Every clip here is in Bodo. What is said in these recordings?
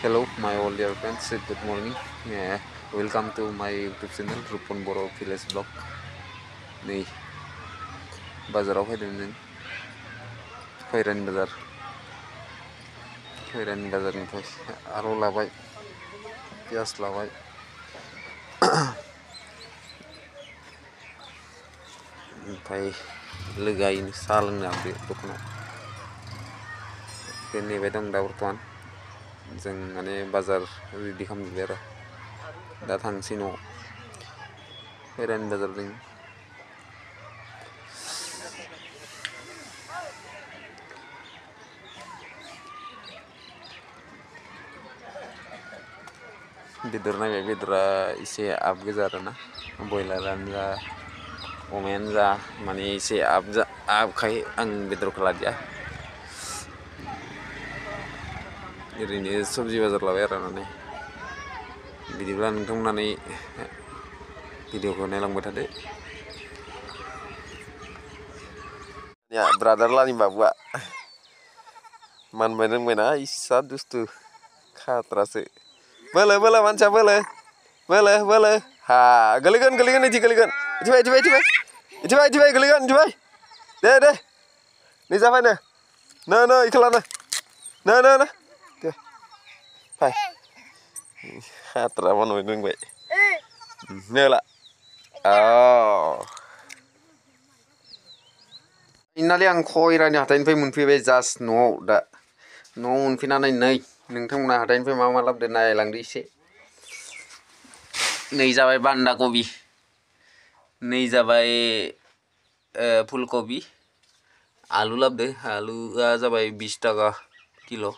Hello, my all dear friends. Good morning. Welcome to my YouTube channel, Rupon Boro Village Vlog. नै बाजाराव फैदों जों खैरानि बाजारनिफ्राय आलु लाबाय, पियास लाबाय, ओमफ्राय लोगोआनो साहा लोंनो हाबदो दखानाव। बे नेबाय दं दा बर्थमान। जों माने बाजार रेडि खालामजोब्बाय आरो दा थांसै न'आव। खैरानि बाजार दों। बेदर नायबाय, बेदरा एसे आप गोजा आरोना, बयलारानो जा अमायानो जा माने एसे आपखाय आं बेदरखौ लादिया। ओरैनो सबजि बाजार लाबाय आरो माने। बिदिब्ला नोंथांमोना भिडिअखौ नायलांबाय थादो। या ब्रादार लानि बाबुआ मानबाय रोंबायना, इसा दुस्थु खाथ्रासो। बोलो मानसिया बोलो हा गोलैगोन इदि गोलैगोन। इथिबाय गोलैगोन इथिबाय। दे नै जाबाय नो इखो लानो नो दे फाय खाथ्रा मानबाय रोंबाय नो ला। फाइनालि आं खैरानि हाथाइनिफ्राय मोनफैबाय जास्ट न'आव दा। न'आव मोनफैनानै नोंथांमोना हाथाइनिफ्राय मा लाबोदो नायलांदो एसे। नै जाबाय बान्दा कबि, नै जाबाय फुलकबि, आलु लाबोदो। आलुआ जाबाय 20 थाखा किल',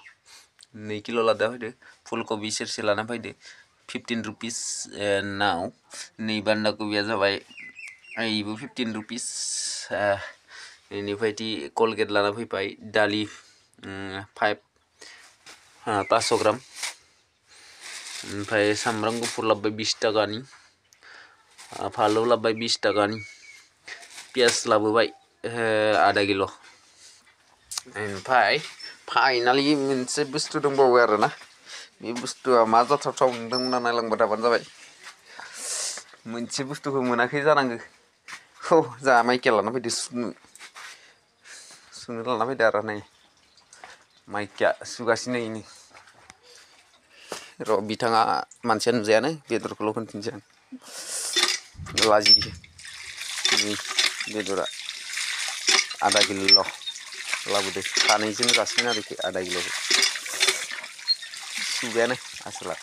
2 किल' लाना फैदो। फुलकबि सेरसे लाना फैदो 15 रुपिस नाव। नै बान्दा कबिया जाबाय इबो 15 रुपिस। बेनिफ्राय कलगेट लाना फैबाय, दालि 500 ग्राम, ओमफ्राय सामब्राम गुफुर लाबोबाय 20 थाखानि, फानलु लाबोबाय 20 थाखानि, पियास लाबोबाय आधा किल'। ओमफ्राय फाइनालि मोनसे बुस्थु दंबावो आरोना, बे बुस्थुआ मा जाथावथाव नोंथांमोना नायलांबाय थाबानो जाबाय। मोनसे बुस्थुखौ मोनाखै जानांगौ। जा माइकेल लाना फैदो सुनो लाना फैदो आरो नै माइकिया सुगासिनो इनो। र' बिथाङा मानसिया नुजायानो, बेदरखौल' खोन्थिनोसै आं। लाजियो। बेदरा आधा किल' लाबोदो, सानैजों जासिगोन आरोखि आधा किल'। सुबायानो आसोला।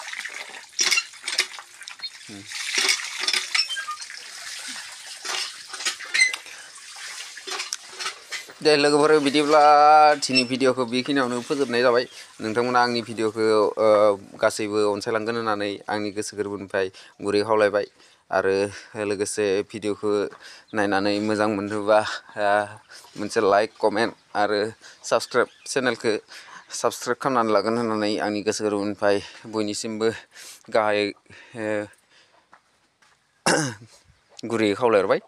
दे लोगोफोर, बिदिब्ला दिनै भिडिअखौ बेखिनियावनो फोजोबनाय जाबाय। नोंथांमोना आंनि भिडिअखौ गासैबो अनसायलांगोन होननानै आंनि गोसो गोरबोनिफ्राय गुरै खावलायबाय। आरो लोगोसे भिडिअखौ नायनानै मोजां मोनोबा मोनसे लाइक, कमेन्ट आरो चेनेलखौ साबसक्राइब खालामनानै लागोन होननानै आंनि गोसो गोरबोनिफ्राय बयनिसिमबो गाहायै गुरैयै खावलायहरबाय।